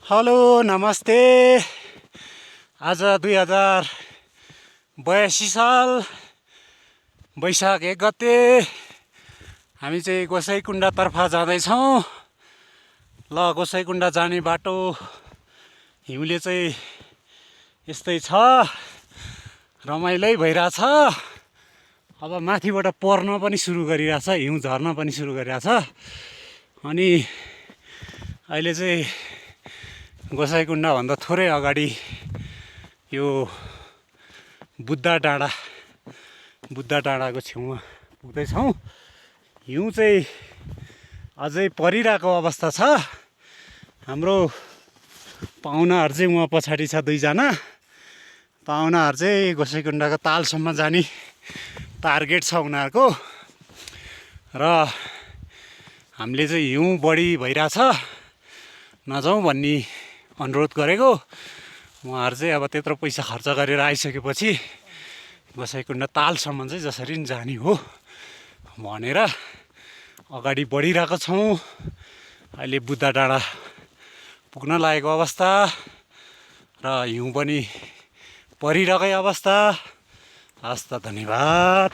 Hello नमस्ते। आज 2082 साल वैशाख 1 गते हामी चाहिँ गोसाइँकुण्डातर्फ जाँदैछौँ। ल गोसाइँकुण्डा जाने बाटो हिउँले चाहिँ यस्तै छ, रमाइलै भइरहेछ। अब माथिबाट पर्न पनि सुरु गरिरहेछ, हिउँ झर्न पनि सुरु गरिरहेछ। अनि अहिले चाहिँ गोसाइँकुण्डाभन्दा थोरै अगाडि यो बुद्ध डाँडाको छेउमा पुग्दैछौँ। हिउँ चाहिँ अझै परिरहेको अवस्था छ। हाम्रो पाहुनाहरू चाहिँ उहाँ पछाडि छ, दुईजना पाहुनाहरू चाहिँ गोसाइँकुण्डाको तालसम्म जाने टार्गेट छ उनीहरूको। र हामीले चाहिँ हिउँ बढी भइरहेछ, नजाउँ भन्ने अनुरोध गरेको। उहाँहरू चाहिँ अब त्यत्रो पैसा खर्च गरेर आइसकेपछि गोसाइँकुण्डा तालसम्म चाहिँ जसरी पनि जाने हो भनेर अगाडि बढिरहेको छौँ। अहिले बुद्ध डाँडा पुग्न लागेको अवस्था र हिउँ पनि परिरहेकै अवस्था। हस् त, धन्यवाद।